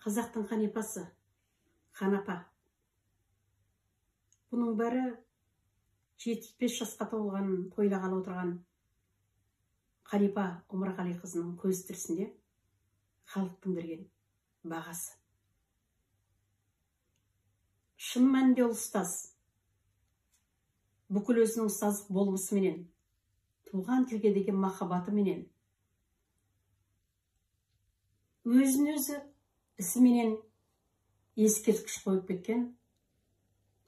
Қазақтың Қанипасы, Хан апа. Бұның бәрі 75 жасқа толған, тойлағалы отырған Қанипа Омарғалиқызының көз тірісінде халықтың берген бағасы. Шын мәнінде ол ұстаз. Бүкіл өзінің ұстаздық болмысыменен, туған тілге деген махаббатыменен, өзін өзі ісіменен ескерткіш қойып кеткен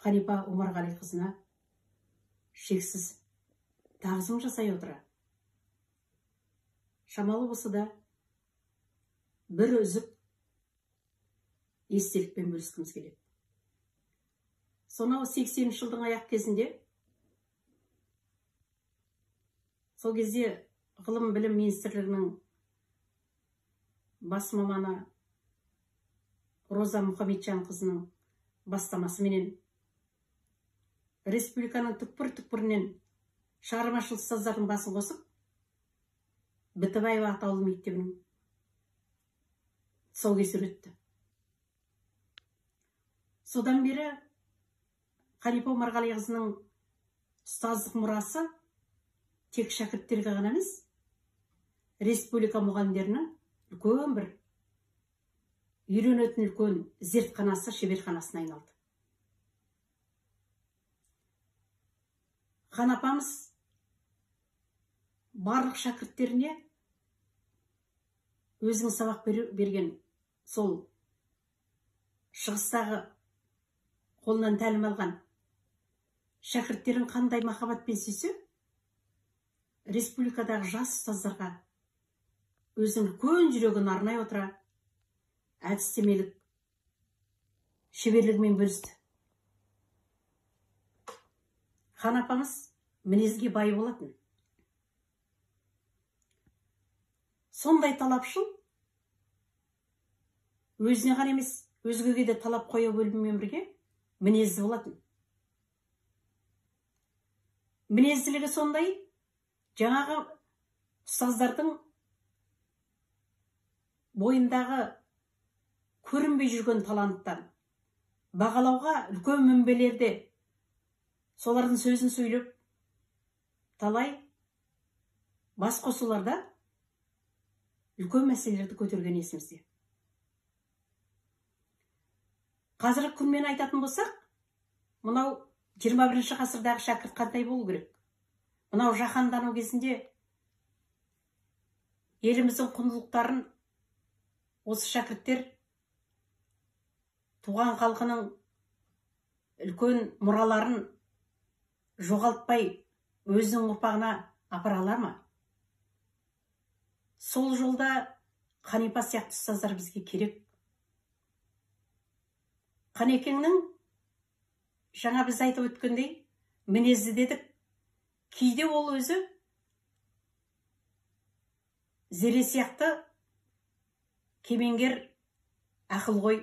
Қанипа Омарғалиқызына шексіз тағзым жасай отыра, шамалы болса да бір үзік естелікпен бөліскіміз келеді. Сонау 80-ші жылдың аяқ кезінде, сол кезде Ғылым білім министрлігінің бас маманы Роза Мұхамеджан қызының бастамасыменен республиканың түкпір-түкпірінен шығармашыл ұстаздардың басын қосып, Бітібаева атаулы мектебінің тұсаукесері өтті. Содан бері Қанипа Омарғалиқызының ұстаздық мұрасы тек шәкірттерге ғана емес, республика мұғалімдерінің үлкен бір үйренетін үлкен зертханасы, шеберханасына айналды. Хан апамыз барлық шәкірттеріне өзінің сабақ берген сол шығыстағы қолынан тәлім алған шәкірттерін қандай махаббатпен сүйсе, республикадағы жас ұстаздарға өзінің үлкен жүрегін арнай отыра әдістемелік шеберлігімен бөлісті. Хан апамыз мінезге бай болатын. Сондай талапшыл, өзіне ғана емес, өзгеге де талап қоя білумен бірге мінезді болатын. Мінезділігі сондай, жаңағы ұстаздардың бойындағы көрінбей жүрген таланттан бағалауға үлкен мінбелерде солардың сөзін сөйлеп, талай бас қосуларда үлкен мәселелерді көтерген есімізде. Қазіргі күнмен айтатын болсақ, мынау 21-ші ғасырдағы шәкірт қандай болу керек? Мынау жаһандану кезінде еліміздің құндылықтарын осы шәкірттер туған халқының үлкен мұраларын жоғалтпай өзінің ұрпағына апара алар ма? Сол жолда Қанипа сияқты ұстаздар бізге керек. Қанекеңнің жаңа біз айтып өткендей мінезді дедік. Кейде ол өзі Зере сияқты кемеңгер ақылгөй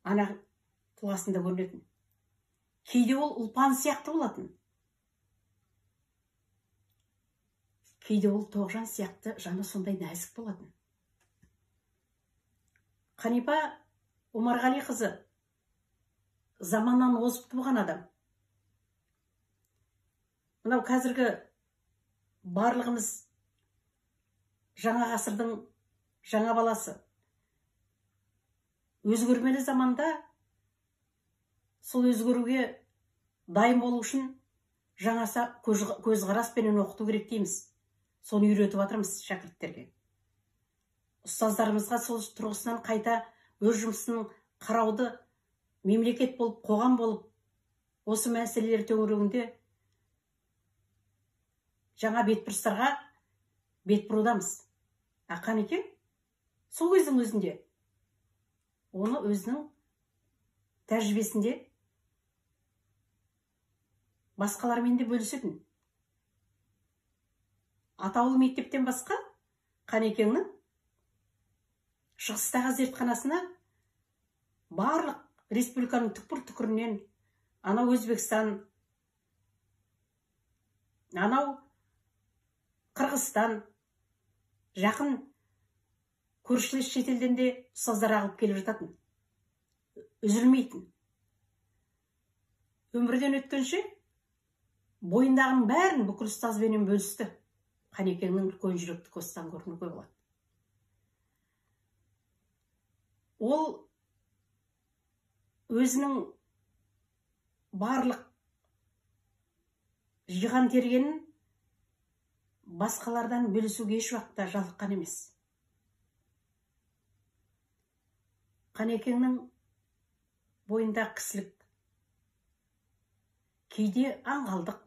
ана тұлғасында көрінетін. Кейде ол Ұлпан сияқты болатын. Кейде ол Тоғжан сияқты жаны сондай нәзік болатын. Қанипа Омарғалиқызы заманнан озып туған адам. Мынау қазіргі барлығымыз жаңа ғасырдың жаңа баласы. Өзгермелі заманда сол өзгеруге дайын болу үшін жаңаша көзқараспенен оқыту керек дейміз. Соны үйретіп жатырмыз шәкірттерге. Ұстаздарымызға сол тұрғысынан қайта өз жұмысын қарауды мемлекет болып, қоғам болып осы мәселелер төңірегінде жаңа бетбұрыстарға бет бұрудамыз. Қанеке сол кездің өзінде оны өзінің тәжірибесінде басқалармен де бөлісетін. Атаулы мектептен басқа Қанекеңнің шығыстағы зертханасына барлық республиканың түкпір-түкпірінен, анау Өзбекстан, анау Қырғызстан, жақын Көршілес шетелден де ұстаздар ағылып келіп жататын. Үзілмейтін. Өмірден өткенше бойындағының бәрін бүкіл ұстазбенен бөлісті. Қанекеңнің үлкен жүректі осыдан көрінуге болады. Ол өзінің барлық жиған тергенін басқалардан бөлісуге еш уақытта жалыққан емес. Қанекеңнің бойында кісілік, кейде аңғалдық,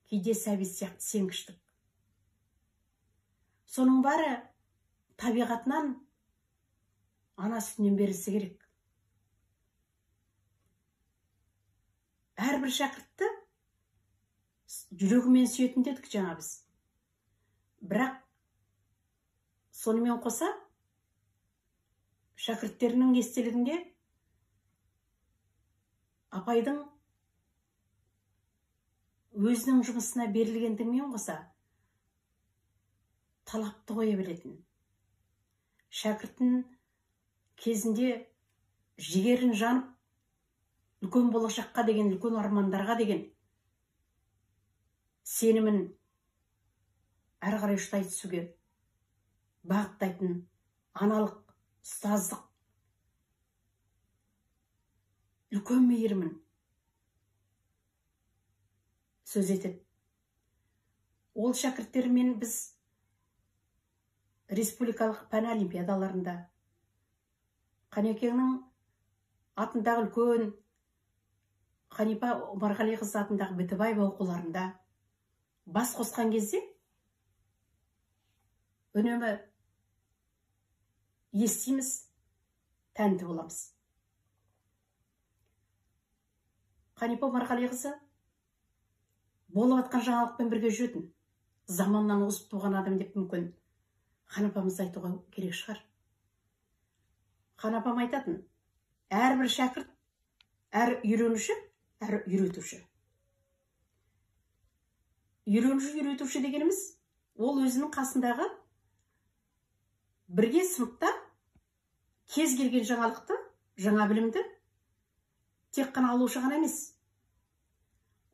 кейде сәби сияқты сенгіштік. Соның бәрі табиғатынан, ана сүтінен берілсе керек. Әрбір шәкіртті жүрегімен сүйетін дедік жаңа біз. Бірақ сонымен қоса шәкірттерінің естелігінде апайдың өзінің жұмысына берілгендігімен қоса талапты қоя білетін. Шәкіртін кезінде жігерін жанып, үлкен болашаққа деген, үлкен армандарға деген сенімін әрі қарай ұштай түсуге бағыттайтын аналық, ұстаздық үлкен мейірімін сөз етеді. Ол шәкірттермен біз республикалық пән олимпиадаларында, Қанекеңнің атындағы үлкен Қанипа Омарғалиқызы атындағы Бітібаева оқуларында бас қосқан кезде үнемі естиміз, тәнті боламыз. Қанипа Омарғалиқызы болып атқан жаңалықпен бірге жүретін, заманнан озып туған адам деп мүмкін хан апамызды айтуға керек шығар. Хан апам айтатын, әрбір шәкірт, әр үйренуші, әр үйретуші. Үйренуші, үйретуші дегеніміз, ол өзінің қасындағы бірге сыныпта кез келген жаңалықты, жаңа білімді тек қана алушы ғана емес.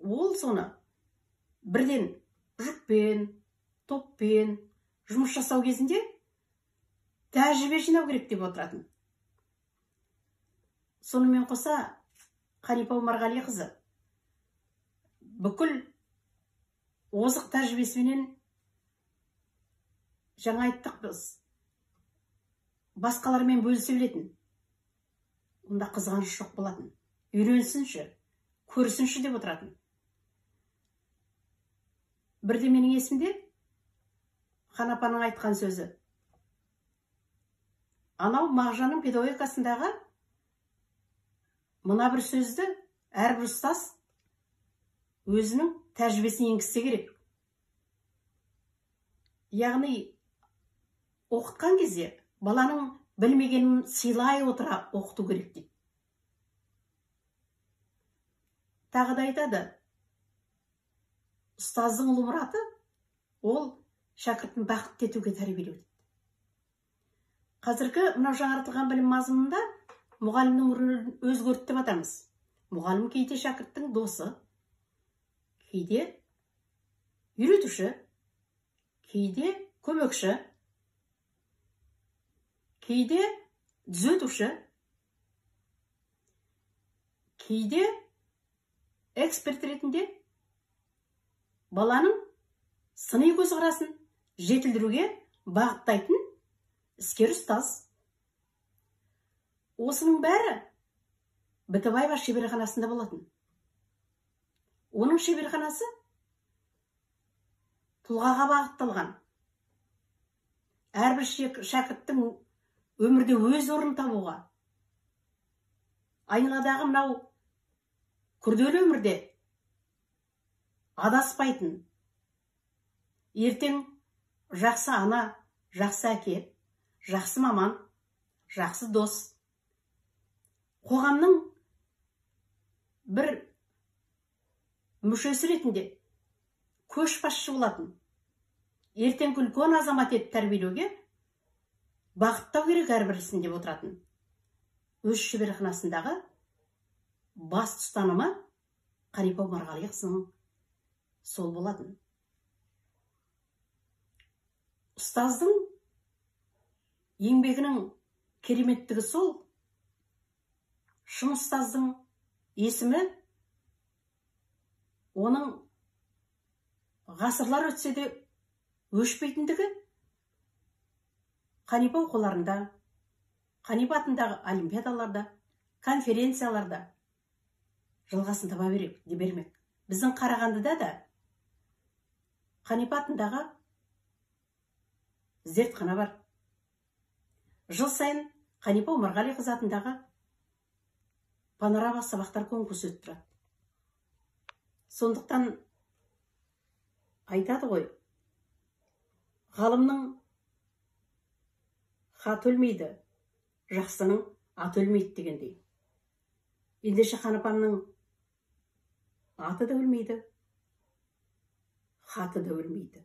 Ол соны бірден жұппен, топпен жұмыс жасау кезінде тәжірибе жинау керек деп отыратын. Сонымен қоса Қанипа Омарғалиқызы бүкіл озық тәжірибесіменен, жаңа айттық біз, басқалармен бөлісе білетін. Онда қызғаныш жоқ болатын. Үйренсінші, көрсінші деп отыратын. Бірде менің есімде Хан апаның айтқан сөзі. Анау Мағжанның педагогикасындағы мына бір сөзді әрбір ұстаз өзінің тәжірибесіне енгізсе керек. Яғни оқытқан кезде баланың білмегенін сыйлай отыра оқыту керек дейді. Тағы да айтады, ұстаздың ұлы мұраты ол шәкіртін бақытты етуге тәрбиелеу дейді. Қазіргі мынау жаңартылған білім мазмұнында мұғалімнің рөлін өзгертті деп атамыз. Мұғалім кейде шәкірттің досы, кейде үйретуші, кейде көмекші, кейде түзетуші, кейде эксперт ретінде баланың сыни көзқарасын жетілдіруге бағыттайтын іскер ұстаз. Осының бәрі Бітібаева шеберханасында болатын. Оның шеберханасы тұлғаға бағытталған. Әрбір шәкірттің өмірде өз орнын табуға, айналадағы мынау күрделі өмірде адаспайтын, ертең жақсы ана, жақсы әке, жақсы маман, жақсы дос, қоғамның бір мүшесі ретінде көшбасшы болатын, ертең үлкен азамат етіп тәрбиелеуге Бағыттау керек әрбір ісін деп отыратын. Өз шеберханасындағы басты ұстанымы Қанипа Омарғалиқызының сол болатын. Ұстаздың еңбегінің кереметтігі сол, шын ұстаздың есімі оның ғасырлар өтсе де өшпейтіндігі Қанипа оқуларында, Қанипа атындағы олимпиадаларда, конференцияларда жалғасын таба бермек. Біздің Қарағандыда да Қанипа атындағы зертхана бар. Жыл сайын Қанипа Омарғалиқызы атындағы панорама сабақтар конкурсы өтіп тұрады. Сондықтан айтады ғой, ғалымның хаты өлмейді, жақсының аты өлмейді дегендей. Ендеше Қанипамның аты да өлмейді, хаты да өлмейді.